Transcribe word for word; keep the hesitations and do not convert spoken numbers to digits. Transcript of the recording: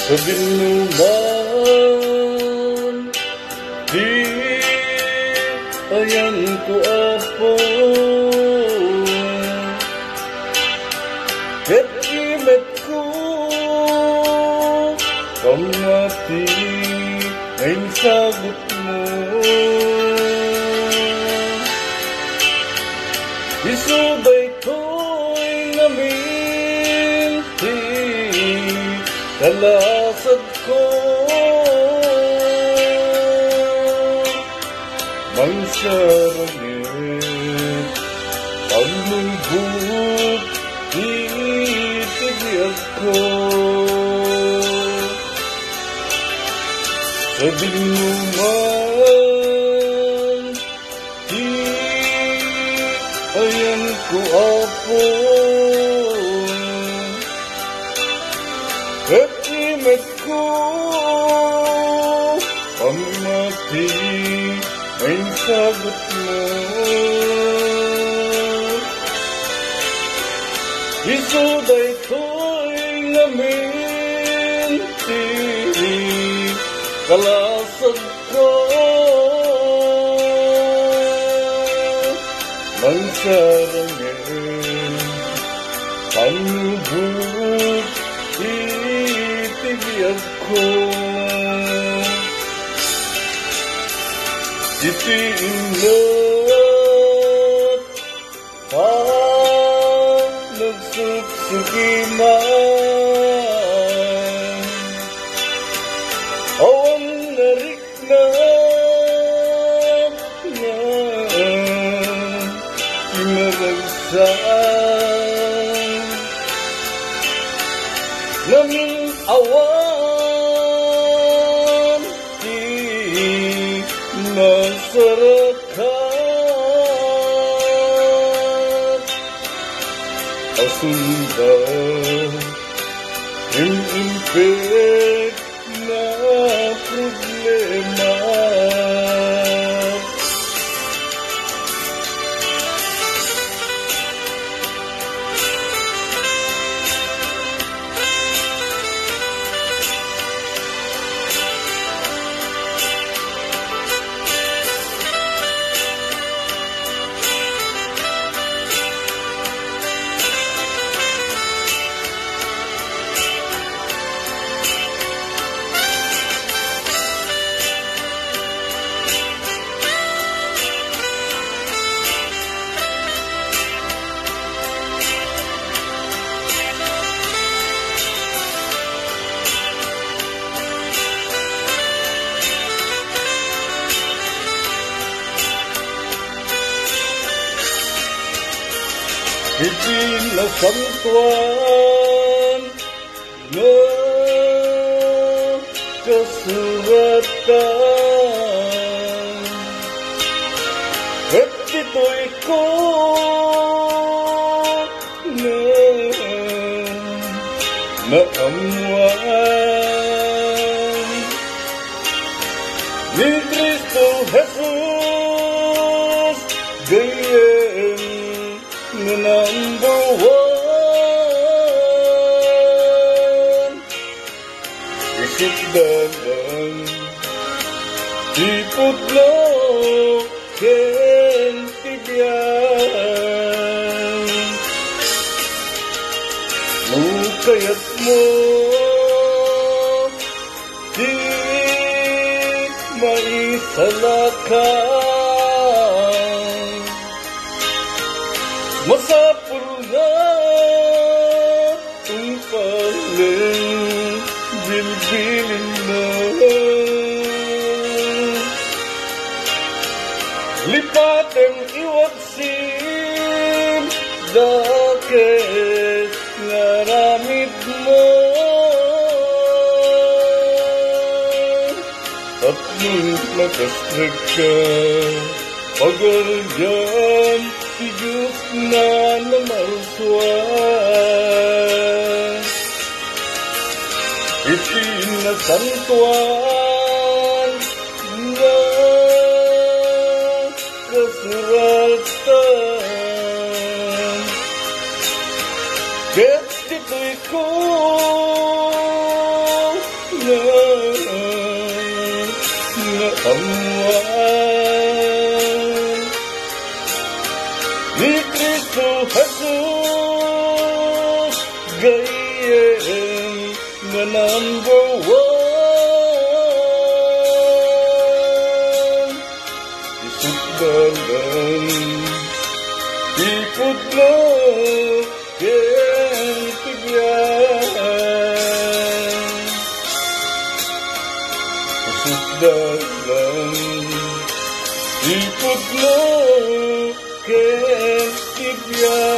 Sadino man ti ayanko, Apo, ket imetko, pammati nga insagutmo. Isu daytoy ngamin ti kalasagko. Mangsarangek, pangulbod iti biagko. Sadino man ti ayanko, Apo, ket imetko, pammati nga insagutmo. Isu daytoy ngamin ti kalasag ko. Mangsarangek, pangulbod iti biagko. Iti innak Panagsuksukiman, awan nariknam nga imaragsak. Ngamin awan ti nasarakan. Asunda, im-impet nga problema. Iti nasantoan nga kasuratan, ket ditoy ko nga naammoan ni Cristo Jesus, gayyem nga number one. Isu ti dalan, ti pudno, ken ti biag. No kayatmo ti maisalakay, masapul nga tungpalen bilbilinmo. Lipatem iwagsim dakes nga aramidmo. Tapno makasdegka, pagarian ti Dios nga namarsua. Iti nasantoan nga kasuratan, ket ditoy ko Ammoan ni Cristo Jesus gayyem nga number one. Ti sukdalan ti pudno ken ti biag. Ti sukdalan ti pudno ken ti biag.